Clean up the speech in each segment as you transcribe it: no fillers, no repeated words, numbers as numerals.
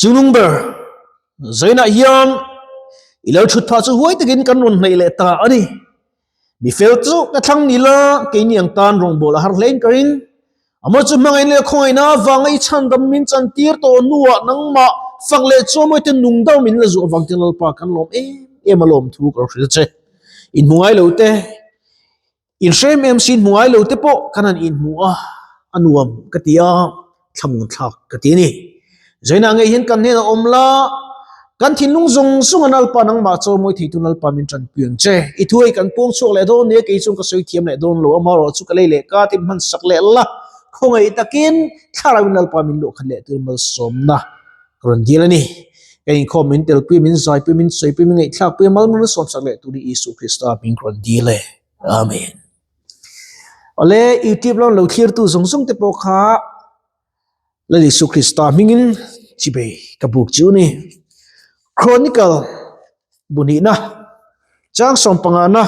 Chungnung ber Zainah hian i lo thut phah chu huai takin kan rawn hnaih leh ta a ni. Mi fel chu ka thlang ni la, keini ang tan rawngbâwl a har hlein ka ring. Amah chu hmangaih leh khawngaihna avanga i chhandam min chantir tawh hnuah nangmah fak leh chuamawite nung deuh min la zuah vang te Lalpa kan lawm em em a lawm thu ka lo hrilh che. Inhmu ngai lo te, inhrem em si inhmu ngai lo te pawh kan han inhmu a, a nuam ka ti a, thlamunthlak ka ti a ni. Zainah ngei hian kan hnenah awm la, kan thinlung zawng zawng a Lalpa nangmah chawimawi theitu Lalpa min tanpui ang che. I thu hei kan puang chhuak leh dawn nia, kei chuan ka sawi thiam leh dawn lo, amaherawh chu ka lei leh ka tin hman sak leh la, khawngaih takin thlarauin Lalpa min luhkhat leh tur malsawmna ka rawn dil a ni. Ka inkhawm min telpui, min zaipui, min sawipui, min ngaihthlakpui, mal min sawm sak leh turin Isu Krista hming ka rawn dil e. Amen. Awle, YouTube lam lo thlirtu zawng zawng te pawh kha Lal Isu Krista hmingin chibei ka buk chu ni. Chronicle bunihna chang sawmpangana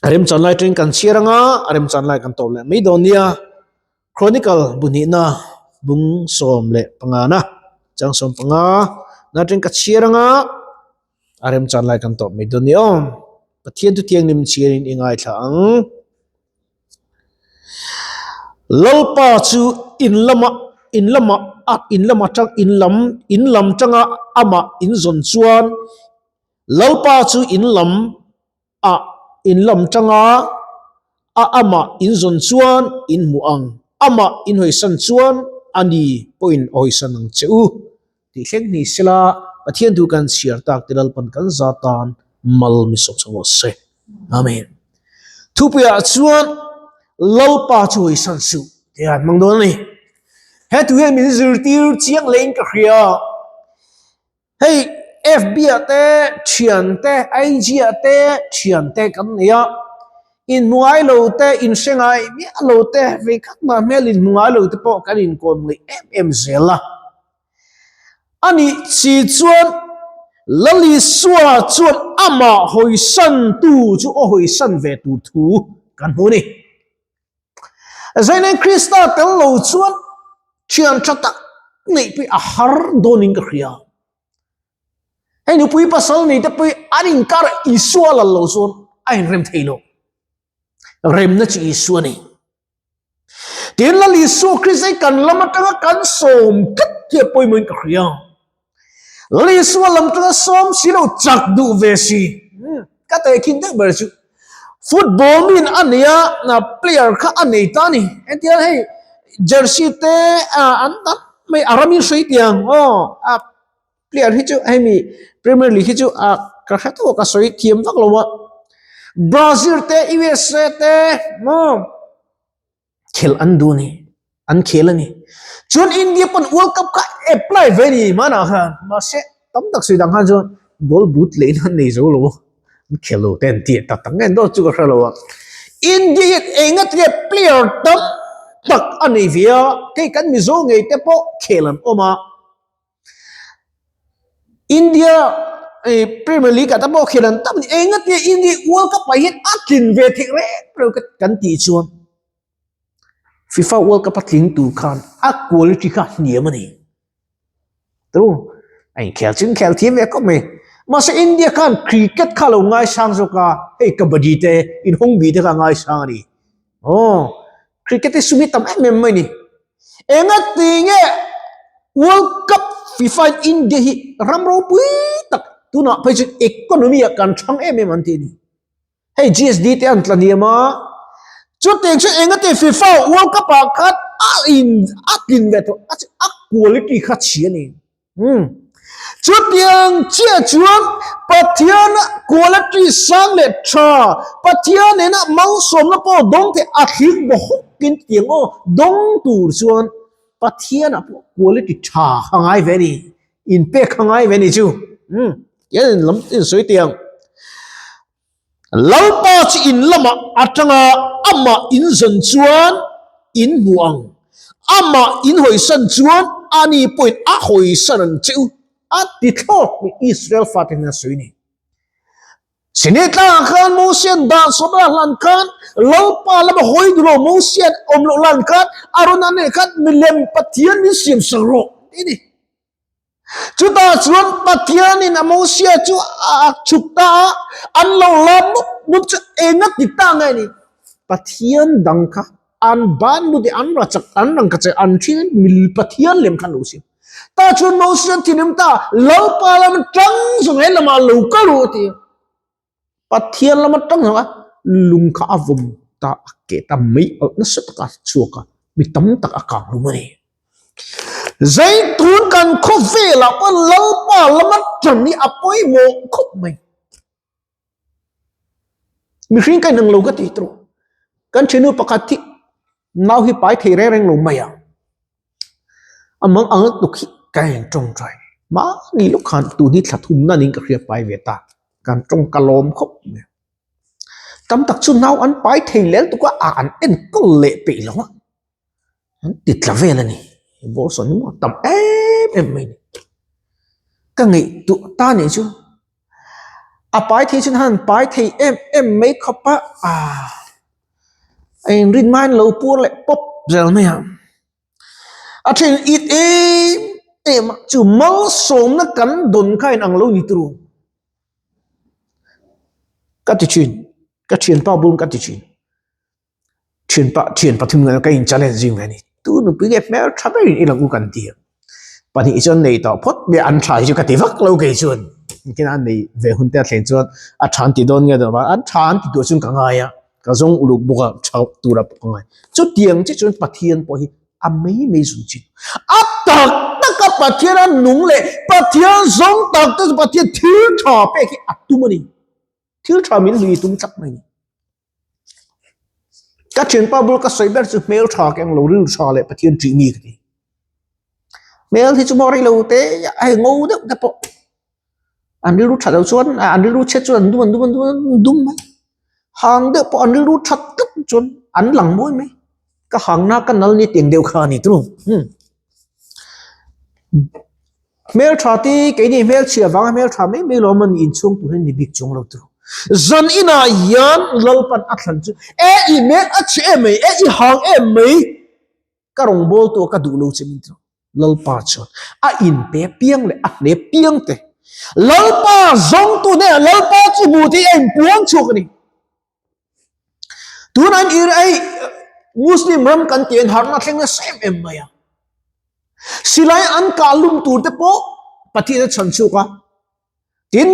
a remchan lai atangin kan chhiar anga a remchan lai kan tawp leh mai dawn nia. Chronicle bunihna bung 15na chang 15 na atangin ka chhiar anga a remchan lai kan tawp mai dawn nia aw. Pathian chu thianghlim chhiarin i ngaithla ang. Lalpa chu in lama in lama a in lama tang in lam in lam tanga amah in zawn chuan Lalpa chu in lam a in lam tanga a amah in zawn chuan in hmu ang amah in hawisan chuan ani pawhin a hawisan ang che u tih thleng ni sela Pathian thu kan chhiar tak te Lalpan kan za tan mal mi sawm chho rawh se. Amen. Thupuiah chuan Lalpa chu hawisan suh tih an hmang dawn a ni. He thu hian min zirtir chiang lehin ka hria. Hei FB ah te thian te IG ah te thian te kan nei a. Inhmu ngai lo te inhre ngai miah lo te vei khat mah hmel inhmu ngai lo te pawh kan inkawm ngaih em em zel a. A nih chi chuan Lalisua chuan amah hawisantu chu a hawisan ve tur thu kan hmu a ni. Zainen Krista tel lo chuan thian tha tak neih pawh a har dawnin ka hria. Hei nupui pasal nei te pawh an inkar Isua lal lo chuan a inrem thei lo. Remna chu Isua a ni. Tin Lal Isua Krista hi kan lam atanga kan sawm tlat hi a pawimawhin ka hria. Lal Isua lam atanga sawm si lo chak duh ve si. Ka tehkhin deuh ber chu football min a nei a, na player kha a nei ta a ni. Entir hei jersey te an tam mai a ramin hrui tiang aw a player hi chu hemi Premier League hi chu a ka hre tawh ka sawi thiam vak lo a Brazil te USA te maw khel an duh a ni an khel a ni chuan India pawn World Cup kha apply ve a ni hmanah khan mahse tam tak sawi dang khan chuan ball boot leh in an nei zo lo a an khel lo te an tih tak tak nge dawn chu ka hre lo a India hian enga tinge player tam tak a nei ve a hei kan Mizo ngei te pawh khel an awm a. India Premier League ah te pawh khian an tam eng a tia India World Cup ah hian a tlin ve theih reng reng kan tih chuan FIFA World Cup a tling tur khan a quality kha a hniam a ni. Tu a inkhel chu inkhel thiam ve khawp mai. Mahse India khan cricket kha a lo ngaisang zawk a, hei kabaddi te inhawng bih te kha a ngaisang a ni. Aw cricket hi sum hi tam em em mai a ni. Engati nge World Cup FIFA in India hi ram ropui tak tunah phei chuan economy ah kan thang em em an tih a ni. Hei GSD te an tla hniam a, chutiang chuan engati FIFA World Cup ah khan a in a tlin ve tawh a quality kha chhia a ni. Umm. Chutiang chiah chuan Pathian quality sang leh tha, Pathian nena malsawmna pawh dawng thei a thlir bawkin tiang aw dawng tur chuan Pathianah pawh quality tha kha ngai ve a ni, inpek kha ngai ve a ni chu. Umm. Tiang in lam in sawi tiang. Lalpa chu in lamah atanga amah in zawn chuan in hmu ang, amah in hawisan chuan ani pawhin a hawisan ang che u, a ti thlawt ni Israel fate hian a sawi ni. Sinai tlangah khan Mosian dan sawm a hlan khan Lalpa lama hawi duh lo Mosian awm loh lan khan Arona nen khan milem Pathian min siam sak rawh ti a ni. Chutah chuan Pathianin a Mosia chu a chhuk ta a, an lo la mup mup chu enga ti ta nge ni? Pathian dang kha an ban mut i an ra chak an rang ka che an thin mil Pathian lem khan lo siam. Ta chuan Mosian thinrim ta Lalpa lam tang zawng he lamah lo kal rawh a ti a. Pathian lama tang zawng a lung kha a vawm ta a keh ta mai alh nasa taka chhuak a mi tam tak a kang hlum a ni. Zaitun kan khawvelah pawh Lalpa lama tan hi a pawimawh khawp mai. Mihring ka inang lo ka tih tawh. Kan thiannu pakhat hi nau hi pai thei reng reng lo mai a. A mang ang tuk hi ka en tawngtai. Mahni lawk khan tun hi thla thum nan in ka hria pai ve ta. Kan tawng ka lawm khawp mai. Tam tak chu nau an pai thei lel tuk a, a an enkawl leh peih lo a. An ti tla vel a ni. Bawlhsawn hi maw tam em em mai ni. Ka ngaihtuah ta nih chu a pai thei chuan han pai thei em em mai khawp a, ah a inrin hmain lo pur leh pawp zel mai a. A then it em em a, chu malsawmna kan dawn kha inang lo ni tur ka ti thin, ka thianpa bul ka ti thin. Thian pa thian pathum nge ka in challenge zing ve a ni. Tu nupui nge hmel tha berin i lang u kan ti a. Pahnih chuan nei tawh phawt mai a, an tha hi chu ka ti vak lo kei chuan. Engtin a nei ve hun te a thleng chuan a tha an ti dawn nge dawn an tha an ti duh chuan ka ngai a, ka zawng uluk bawk a, tha tura pawh ka ngai. Chutiang chiah chuan Pathian pawh hi a mai mai zun chin. A tak tak a Pathian a nung leh Pathian zawng tak te chu Pathian thil tha pek hi a tum a ni. Thil tha min hlui tum tlat mai a ni. Ka thianpa bul ka sawi ber chu hmel tha ka englo rilru tha leh Pathian ṭih mi ka ti. Hmel hi chu maw rei lo te a hei ngo deuh te pawh an rilru tha lo chuan an rilru chhiat chuan an dum an dum an dum an dum mai. Hang deuh pawh an rilru that tlat chuan an lang mawi mai. Ka hangna ka nal ni tiang deuh kha a ni turu. Hmeltha te keini hmelchhia vanga hmeltha mai mai lawm a ni inchhung tur hi ni bik chuang lo tur. Zan inah hian Lalpan a thlan chu e i hmel a chhe em mai e i hang em mai ka rawngbawltu a ka duh lo che min ti lo. Lalpa chuan a inpe piang leh a hne piang te Lalpa zawngtu hnenah Lalpa chu hmu tih a inpuang chhuak a ni. Tunah in ir ei Muslim ram kan tih an harhna thleng nasa em em mai a. Silai an kah lum tur te pawh Pathian a chhan chhuak a. Tin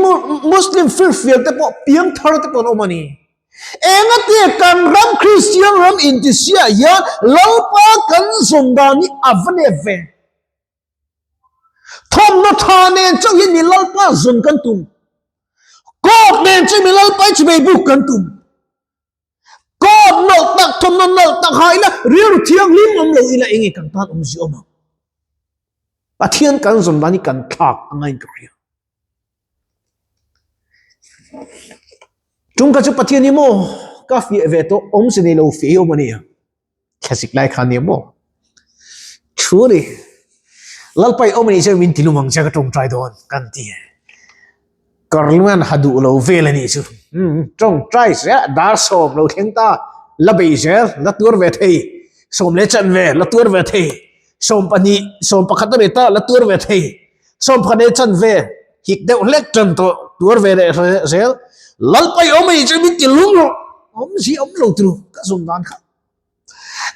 Muslim firfiak te pawh piangthar te pawh an awm a ni. Engatia kan ram Kristian ram intisia hian Lalpa kan zawn dan hi a va nep ve. Thawmhnaw tha nen chauh hian mi Lalpa zawn kan tum. Coat nen chu mi Lalpa hi chuvei buk kan tum. Coat nawlh tak, thawmhnaw nawlh tak ha ila rilru thianghlim awm lo ila enge kan tan awmzia awm ang. Pathian kan zawn dan hi kan thlak a ngain ka hria. Tung ka chu Pathian hi maw ka fiah ve tawh awmze nei lo fiah hi awm a nia. Thlasik lai khan nia maw? Thu ni. Lalpa i awm anih chuan min tilum ang che ka tawngtai dawn kan ti. Karlungan ha duh lo vel anih chu. Tawngtai zel dar sawm lo thleng ta la bei zel la tuar ve thei. Sawm leh chan ve la tuar ve thei. Sawm pahnih sawm pakhat a ni ta la tuar ve thei. Sawm pakhat leh chan ve hik deuh hlek tan tawh tuar ve leh zel. Lalpa i awm anih chuan min tilum rawh. Awmzia awm lo turu ka zawm dan kha.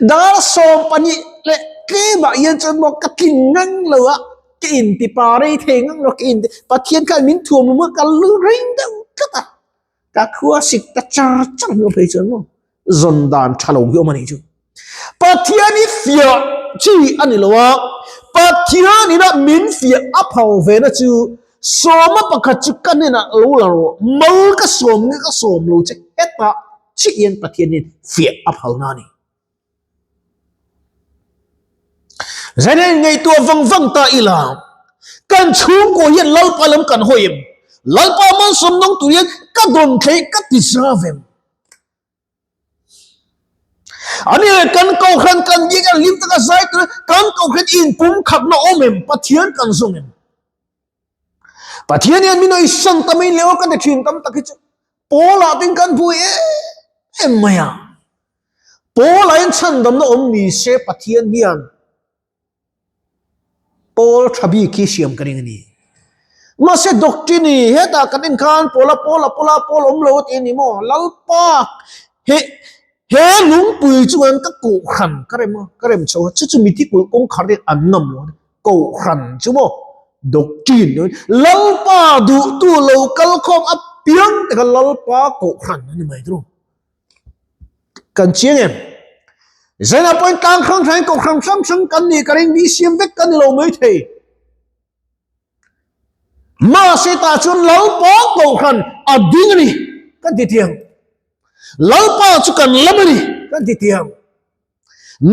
Dar 12 leh tlemah hian chuan maw ka tlin ngang lo a, ka inti pa rei thei ngang lo, ka inti Pathian khan min thuam lum a, ka lu reng deuh tlat a, ka khua sik ta char char hnu phei chuan maw zawn dan tha lo hi awm a nih chu. Pathian hi fiah chi a ni lo a, Pathian ina min fiah a phal ve na chu sawma pakhat chu ka hnenah lo la rawh, mal ka sawm nge ka sawm lo che hetah Chiah hian Pathianin fiah a phalna a ni. Zanin ngaihtuah vang vang ta ila, kan chhungkaw hian Lalpa lam kan hawi em? Lalpa malsawm nawng tur hian ka dawn thlei ka ti zau em? Ani leh kan kohhran kan biak a hlim taka zai tur kan kohhran inpumkhatna awm em? Pathian kan zawng em? Pathian hian min awihsan ta mai leh aw ka ti thin tam tak hi chu. Paula tin kan buai em em mai a. Paula in chhandamna awm ni se Pathian hian Paul tha bik hi siam ka ring a ni. Mahse doctrine hi hetah kan en khan Paula Paula Paula Paul awm lo a ti a ni maw? Lalpa he he lungpui chuan ka kohhran ka rem a, ka rem chho a, chu chu mithi kulh kawngkhar hi an ngam lo a ni. Kohhran chu maw doctrine ni Lalpa duhtu lo kal khawm apiang te kha Lalpa kohhran a ni mai thung. Kan chiang em? Zainah pawhin tlang hrang hrangin kohhran hrang hrang kan nih ka ring BCM vek kan ni lo mai thei. Mahse tah chuan Lalpa kohhran a ding a ni kan ti thiang. Lalpa chu kan lam a ni kan ti thiang.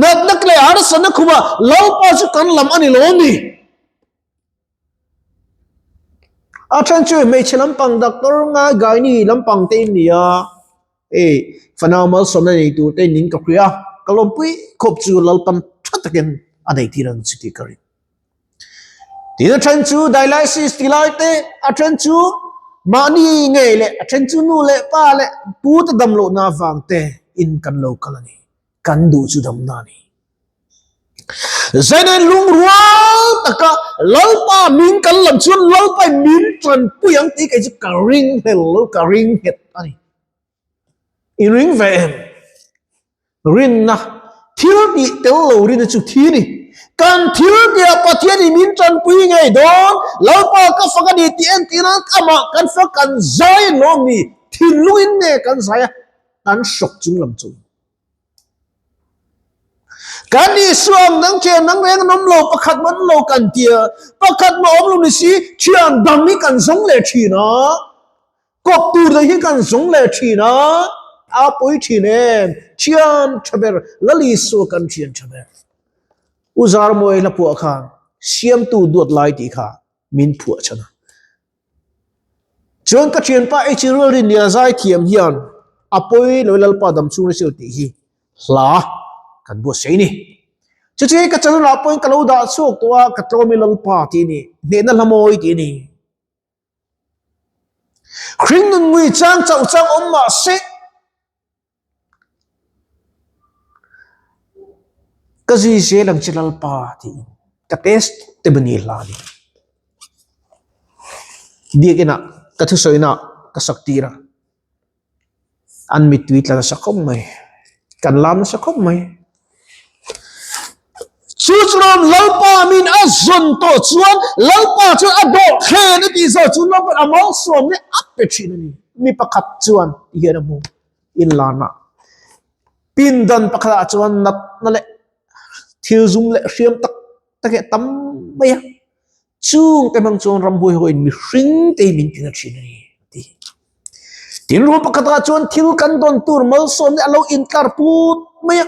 Natna leh harsatna khumah Lalpa chu kan lam a ni lo a ni. A then chu hmeichhe lampang doctor ngai gynae lampang te in ni a, hei fanau malsawmna nei tur te in ka hria a, ka lawmpui khawp chu Lalpan tha takin a nei tir ang chu tih ka ring. Tin a then chu dialysis ti lai te, a then chu mahni ngei leh a then chu nu leh pa leh pu te dam lohna avang te in kan lo kal a ni, kan duh chu damna a ni. Zainen lungrual taka Lalpa min kan lam chuan Lalpa in min tanpui ang tih kei chu ka ring hlel lo, ka ring nghet a ni. I ring ve em? Rinna, thil tih tel lo rinna chu thi a ni. Kan thil tihah Pathian in min tanpui ngei dawn, Lalpa ka fak a ni tih entir nan amah kan fak kan zai lawm ni, thinlungin nge kan zai a, kan hrawk chung lam chu. Kan Isua ang dang thian dang reng an awm lo, pakhat mah an lo kan ti a, pakhat mah awm lo ni si, thian dang hi kan zawng leh thin a, kawp tur dang hi kan zawng leh thin a, a pawi thin em, thian tha ber, Lal Isua kan thian tha ber. U Zarmawi hla phuah khan Siamtu duat lai tih kha min phuah chhan a. Chuan ka thianpa H Rualrin nia zai thiam hian a pawi lo Lalpa dam chhung resial tih hi hla kan buatsaih ni. Chu chu hei ka channel ah pawhin ka lo dah chhuak tawh a, ka tlawm i Lalpa tih a ni, hnehna hla mawi tih a ni. Hringnun ngui chang chauh chang awm mah se, Ka zui zel ang che Lalpa tiin ka test te bani hla a ni. Biakinah ka thusawiinah ka sak tir a, an mittui tla nasa khawp mai, kan lam nasa khawp mai. Chu chuan Lalpa min a zawn tawh chuan Lalpa chuan a dawh thlen a tih zawh chu Lalpa'n a malsawm leh a pe thin a ni. Mi pakhat chuan ti hian a hmu inlarna pindan pakhatah chuan natna leh thil zum leh hriam tak tak hi a tam mai a. Chung te hmang chuan ramhuai ho in mihring te hi min tina thin a ni a ti. Tin ru pakhatah chuan thil kan dawn tur malsawm hi a lo intlar put mai a.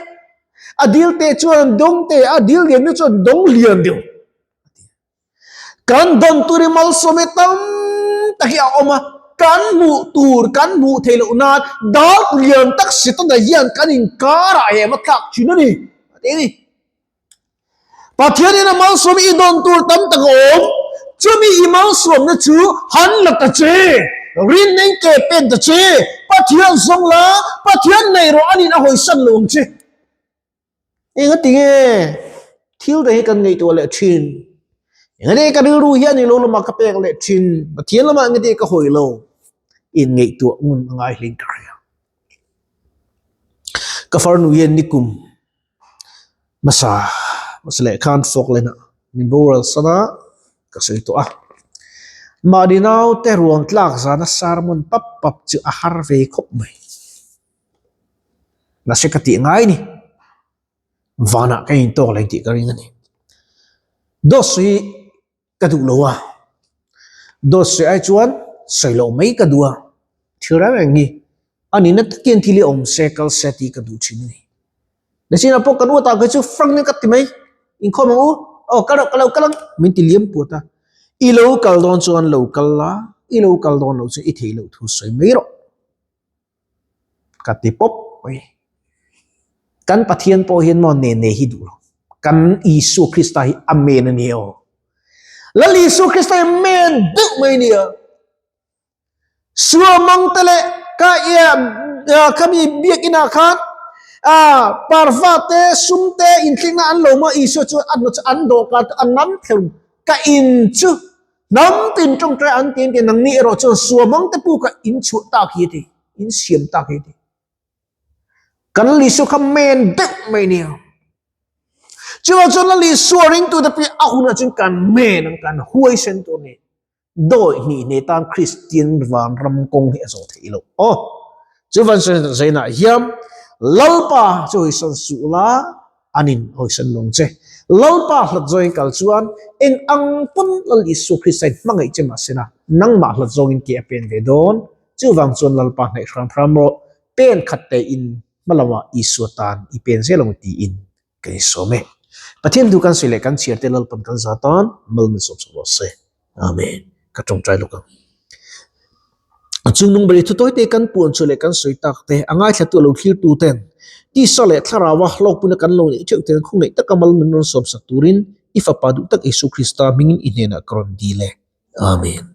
A dil te chuan dawng te, a dil lian deuh chuan dawng lian deuh a ti. Kan dawn tur hi malsawm hi tam tak hi a awm a, kan hmuh tur kan hmuh theih loh nan dal lian tak Setana hian kan inkarah hem a thlak thin a ni a ti a ni. Pathianin a malsawm i dawn tur tam tak a awm. Chumi i malsawmna chu han la ta che, rinna in ke pen ta che, Pathian zawng la, Pathian nei rawh anin a hawisan lo ang che. Enga tinge thil te hi kan ngaihtuah leh thin? Enga tinge ka rilru hian i lo lamah ka pek leh thin? Pathian lamah enga tinge ka hawi lo? In ngaihtuah ngun a ngai hling ka hria. Ka farnu hian nikum hmasa hmasa leh khan Falkland ah min boral san a ka sawi tawh a mahni naute ruang tlak zana sermon pap pap chu a har ve khawp mai mahse ka tih ngai a ni vanah ka intawk leh tih ka ring a ni dawt sawi ka duh lo a, dawt sawi ai chuan sawi loh mai ka duh a, thil reng reng hi a nihna takin thil hi awm se kal se tih ka duh thin a ni. Nachinah pawh ka nuat ah kei chu frank nen ka ti mai, inkhawm ang u, aw kal rawh ka lo kal ang min ti liam puat a, i lo kal dawn chuan lo kal la, i lo kal dawn loh chu i theih loh thu sawi mai rawh. Ka ti pawp mai. Kan Pathian pawh hian maw ne ne hi duh lo. Kan Isua Krista hi Amen a ni aw. Lal Isua Krista hi Amen deuh mai a ni a. Suamang te leh. Ka khami biakinah khan parva te, sum te inthlengna an lo maw? Isua chuan a hnawt chu an dawhkan te a nam thleng ka in chu hnam tin tawngtai an ti an ti nangni erawh chuan suamang te puk a in chhuah tak hi a ti, in siam tak hi a ti. Kan Lisua kha men deuh mai nia. Chuvang chuan la Lisua ringtute piah a hunah chuan kan men ang kan huaisen tur a ni. Dawi hnih hnih tan Kristian vanram kawng hi a zawh theih loh. Aw, chuvan zainah hian Lalpa chu hawisan suh la, anin hawisan lawng che. Lalpa hlat zawngin kal chuan eng ang pawn Lal Isua Krista in hmangaih che mahsela nangmah hlat zawngin ke a pen ve dawn. Chuvang chuan Lalpa hnaih hram hram rawh, pen khat te in hma lamah Isua tan i pen zel ang tiin Ka insawm e. Pathian thu kan sawi leh kan chhiar te Lalpan kan za tan mal min sawm sak rawh se. Amen. Ka tawngtai lawk ang. A chungnung ber i thu tawi te kan puan chu leh kan sawi tak te, a ngaithlatu a lo thlirtu ten tisa leh thlaraua hlawkpuna kan lo neih theuh ten khawngaih taka mal min rawn sawm sak turin i Fapa duh tak Isu Krista hmingin i hnenah ka rawn dil e. Amen.